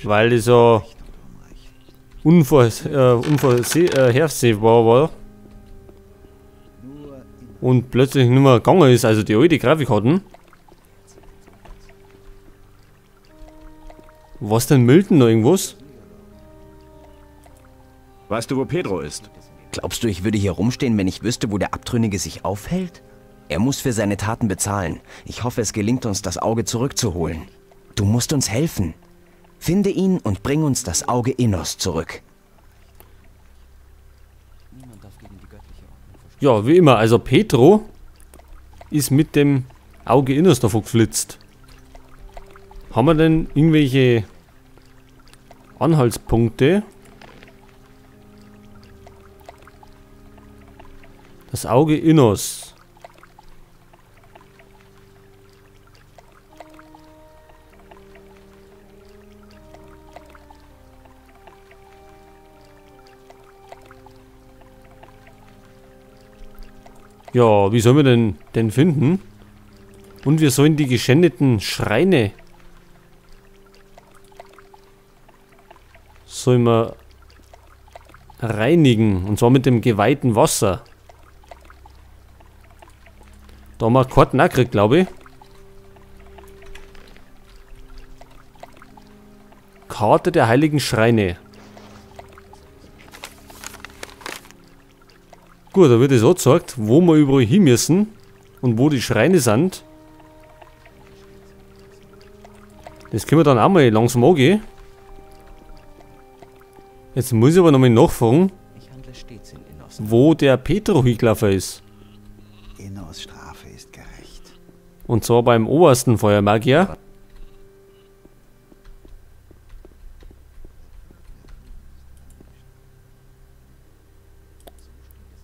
Weil das ja unvorhersehbar war. Und plötzlich nicht mehr gegangen ist, also die alte Grafik hatten. Was denn Milton noch irgendwas? Weißt du, wo Pedro ist? Glaubst du, ich würde hier rumstehen, wenn ich wüsste, wo der Abtrünnige sich aufhält? Er muss für seine Taten bezahlen. Ich hoffe, es gelingt uns, das Auge zurückzuholen. Du musst uns helfen. Finde ihn und bring uns das Auge Innos zurück. Ja, wie immer. Also Pedro ist mit dem Auge Innos davon geflitzt. Haben wir denn irgendwelche Anhaltspunkte? Das Auge Innos. Ja, wie sollen wir denn finden? Und wir sollen die geschändeten Schreine sollen wir reinigen. Und zwar mit dem geweihten Wasser. Da haben wir Karten auch gekriegt, glaube ich. Karte der heiligen Schreine. Gut, da wird es auch gezeigt, wo wir überall hin müssen und wo die Schreine sind. Das können wir dann auch mal langsam angehen. Jetzt muss ich aber nochmal nachfragen, wo der Pedro hingelaufen ist. Innos Strafe ist gerecht. Und zwar beim obersten Feuermagier.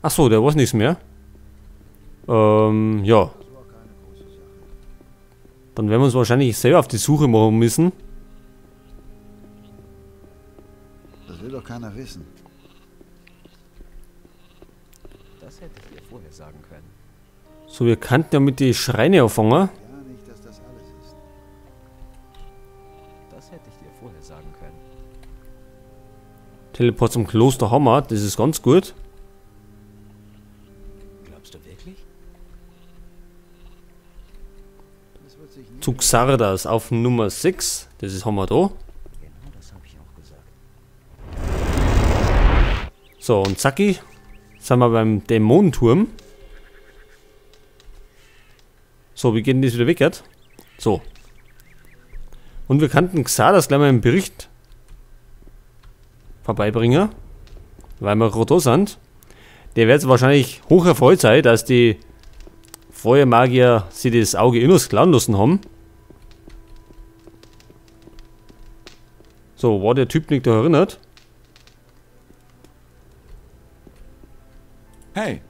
Achso, der weiß nichts mehr. Ja. Dann werden wir uns wahrscheinlich selber auf die Suche machen müssen. Das will doch keiner wissen. Das hätte ich dir vorher sagen können. So, wir könnten ja mit den Schreine anfangen. Ja, nicht, dass das alles ist. Das hätte ich dir vorher sagen können. Teleport zum Kloster Hammer, das ist ganz gut. Glaubst du wirklich? Zu Xardas auf Nummer 6. Das ist, haben wir da. Genau, das habe ich auch gesagt. So, und zacki, sind wir beim Dämonenturm. So, wie geht denn das wieder weg jetzt? So. Und wir könnten Xardas gleich mal im Bericht vorbeibringen, weil wir gerade da sind. Der wird wahrscheinlich hoch erfreut sein, dass die Feuermagier sich das Auge Innos klauen lassen haben. So, war der Typ nicht da erinnert? Hey.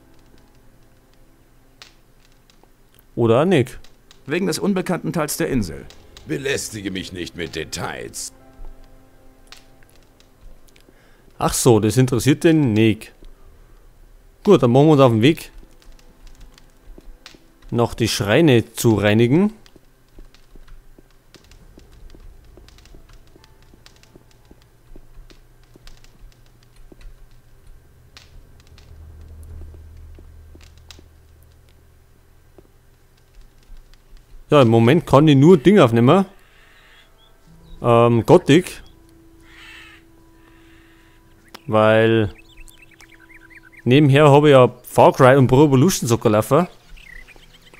Oder nicht? Wegen des unbekannten Teils der Insel. Belästige mich nicht mit Details. Ach so, das interessiert den Nick. Gut, dann machen wir uns auf den Weg, noch die Schreine zu reinigen. Ja, im Moment kann ich nur Dinge aufnehmen. Gothic. Weil nebenher habe ich ja Far Cry und Pro Evolution Soccer laufen.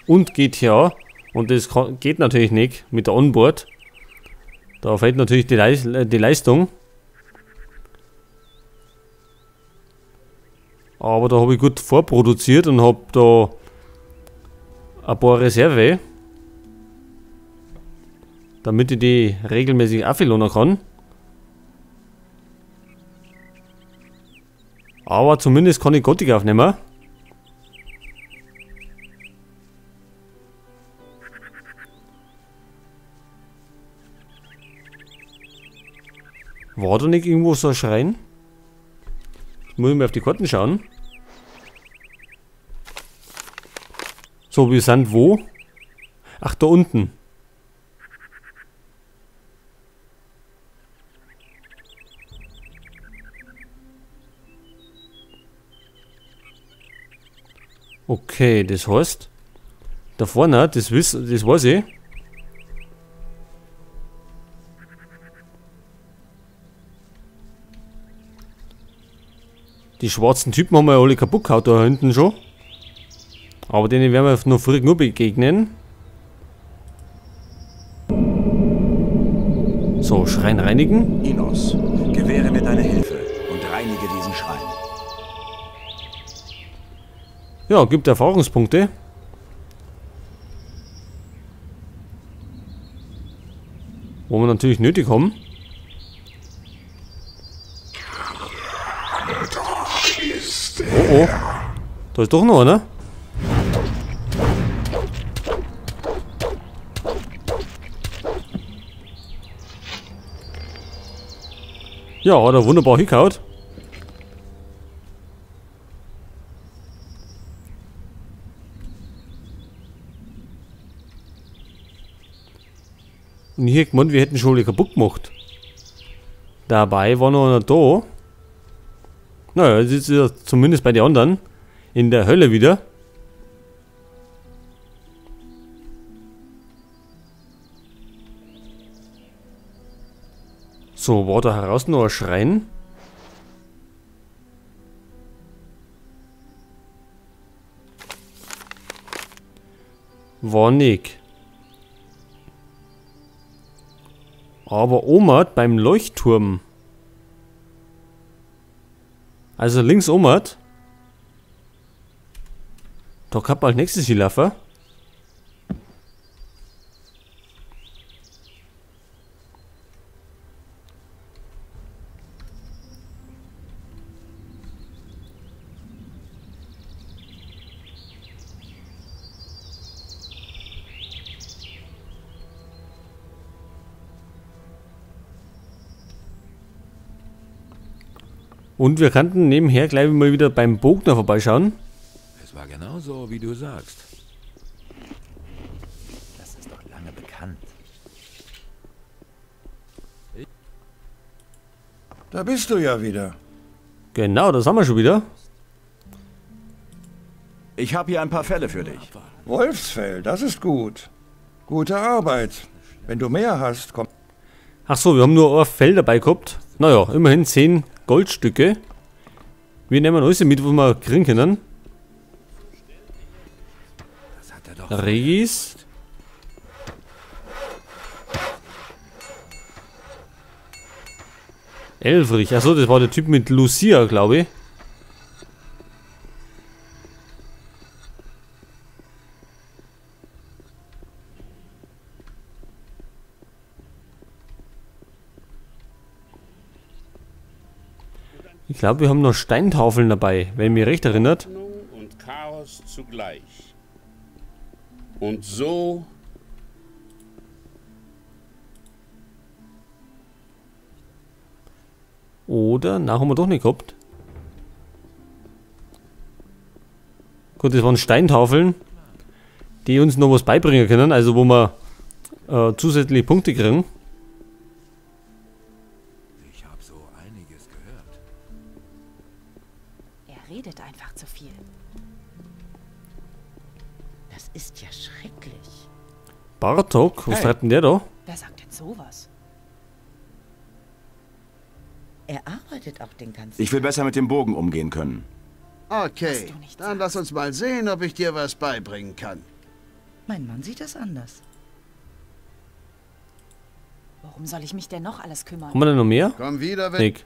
Und GTA. Und das geht natürlich nicht mit der Onboard. Da fehlt natürlich die Leistung. Aber da habe ich gut vorproduziert und habe da ein paar Reserve, damit ich die regelmäßig aufladen kann. Aber zumindest kann ich Gothic aufnehmen. War da nicht irgendwo so ein Schrein? Jetzt muss ich mal auf die Karten schauen. So, wir sind wo? Ach, da unten. Okay, das heißt, da vorne, das weiß ich. Die schwarzen Typen haben wir ja alle kaputt gehauen da hinten schon. Aber denen werden wir noch früh genug begegnen. So, Schrein reinigen. Innos, gewähre mir deine Hilfe und reinige diesen Schrein. Ja, gibt Erfahrungspunkte. Wo wir natürlich nötig haben. Oh oh. Da ist doch noch einer. Ja, hat er wunderbar hingehauen. Und hier gemeint, wir hätten schon alle kaputt gemacht. Dabei war noch einer da. Naja, jetzt ist er zumindest bei den anderen in der Hölle wieder. So, war da heraus noch ein Schrein? War nicht. Aber Oma beim Leuchtturm. Also links oben. Da kann man als nächstes hinlaufen. Und wir könnten nebenher gleich mal wieder beim Bogner vorbeischauen. Es war genauso, wie du sagst. Das ist doch lange bekannt. Da bist du ja wieder. Genau, das haben wir schon wieder. Ich habe hier ein paar Fälle für dich. Wolfsfell, das ist gut. Gute Arbeit. Wenn du mehr hast, komm. Ach so, wir haben nur ein Fell dabei gehabt. Naja, immerhin 10 Goldstücke. Wir nehmen alles mit, was wir kriegen können. Das hat er doch. Regis. Elfrich. Achso, das war der Typ mit Lucia, glaube ich. Ich glaube, wir haben noch Steintafeln dabei, wenn mich recht erinnert. Und Chaos zugleich. Und so. Oder? Na, haben wir doch nicht gehabt. Gut, das waren Steintafeln, die uns noch was beibringen können, also wo wir zusätzliche Punkte kriegen. Ich habe so einiges gehört. Er redet einfach zu viel. Das ist ja schrecklich. Bartok, was treibt denn der da? Wer sagt denn sowas? Er arbeitet auch den ganzen Ich will besser mit dem Bogen umgehen können. Okay, dann lass uns mal sehen, ob ich dir was beibringen kann. Mein Mann sieht das anders. Worum soll ich mich denn noch alles kümmern? Haben wir denn noch mehr? Komm wieder, wenn... Nick.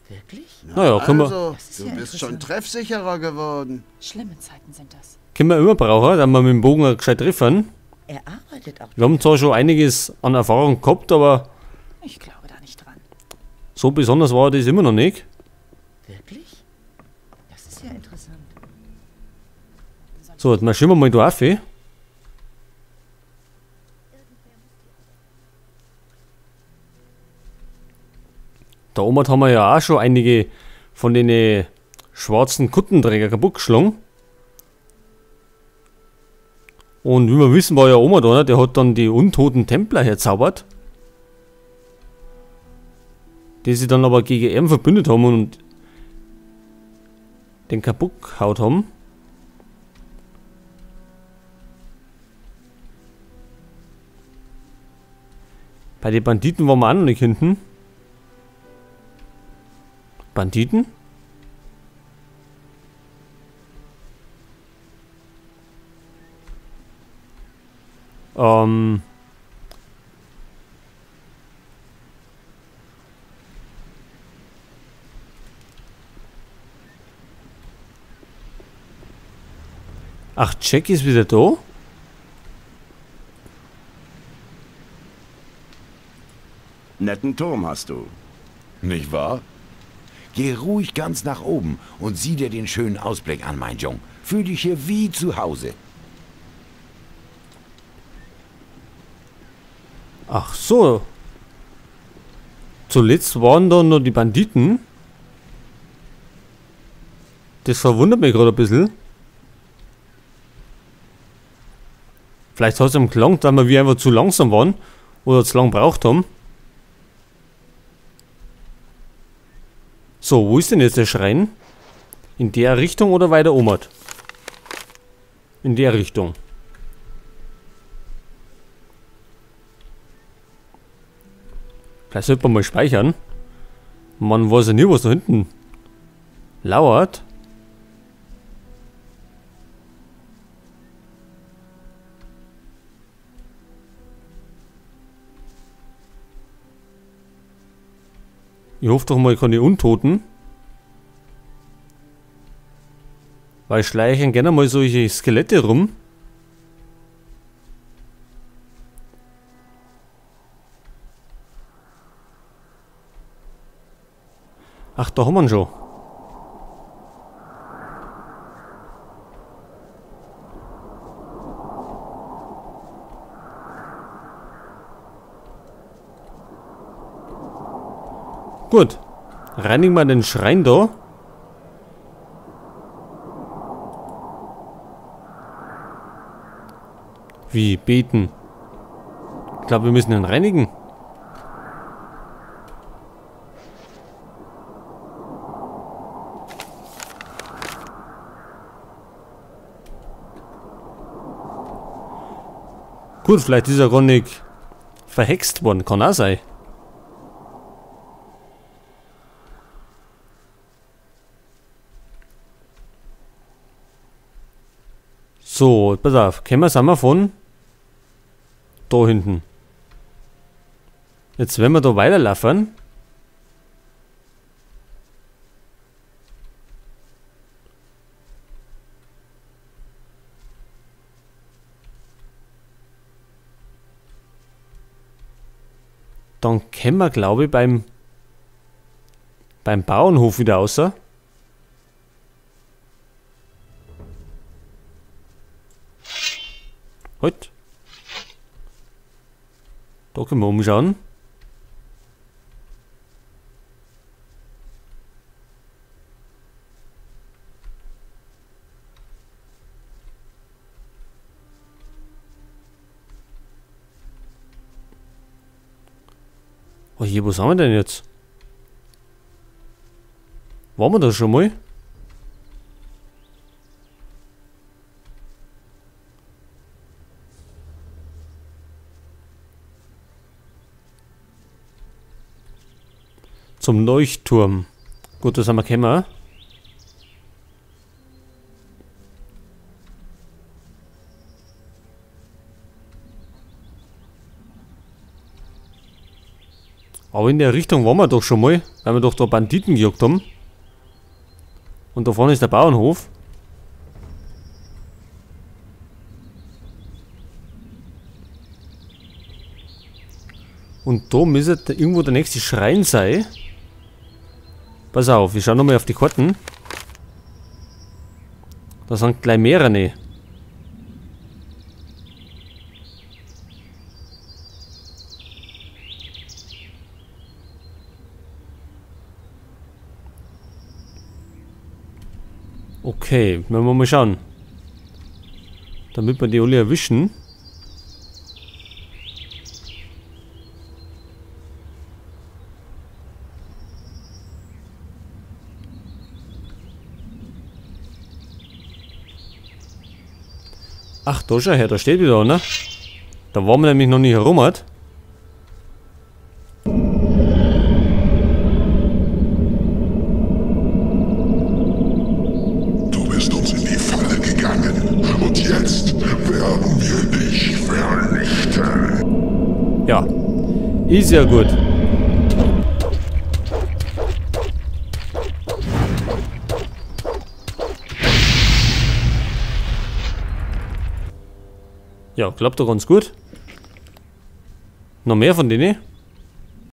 Wirklich? Naja, können wir... Also, du ja bist schon treffsicherer geworden. Schlimme Zeiten sind das. Können wir immer brauchen, dann wir mit dem Bogen gescheit treffen. Er arbeitet auch. Wir haben zwar schon einiges an Erfahrung gehabt, aber... Ich glaube da nicht dran. So besonders war das immer noch nicht. Wirklich? Das ist ja interessant. So, jetzt marschieren wir mal da auf. Da oben haben wir ja auch schon einige von den schwarzen Kuttenträger kaputt geschlagen. Und wie wir wissen, war ja Oma da, ne? Der hat dann die untoten Templer herzaubert. Die sie dann aber gegen ihn verbündet haben und den kaputt gehauen haben. Bei den Banditen waren wir auch noch nicht hinten. Banditen? Ach, Jack ist wieder da? Netten Turm hast du. Nicht wahr? Geh ruhig ganz nach oben und sieh dir den schönen Ausblick an, mein Jung. Fühl dich hier wie zu Hause. Ach so. Zuletzt waren da noch die Banditen. Das verwundert mich gerade ein bisschen. Vielleicht hat es ihm gelangt, weil wir einfach zu langsam waren oder zu lang braucht haben. So, wo ist denn jetzt der Schrein? In der Richtung oder weiter oben? In der Richtung. Vielleicht sollte man mal speichern. Man weiß ja nie, was da hinten lauert. Ich hoffe doch mal, ich kann die Untoten. Weil schleichen gerne mal solche Skelette rum. Ach, da haben wir ihn schon. Gut. Reinigen wir den Schrein da. Wie beten? Ich glaube, wir müssen ihn reinigen. Gut, vielleicht ist er gar nicht verhext worden. Kann auch sein. So, pass auf. Kommen wir von da hinten. Jetzt, wenn wir da weiterlaufen. Dann kommen wir, glaube ich, beim Bauernhof wieder raus. Halt. Da können wir umschauen. Oh je, wo sind wir denn jetzt? Waren wir da schon mal? Zum Leuchtturm. Gut, das haben wir gekommen. Aber in der Richtung waren wir doch schon mal, weil wir doch da Banditen gejagt haben. Und da vorne ist der Bauernhof. Und da müsste irgendwo der nächste Schrein sein. Pass auf, ich schau nochmal auf die Karten. Da sind gleich mehrere. Okay, werden wir mal schauen. Damit wir die alle erwischen. Ach, da schau her, da steht wieder einer. Da waren wir nämlich noch nicht herum. Hat. Ja. Ist ja gut. Ja, klappt doch ganz gut. Noch mehr von denen.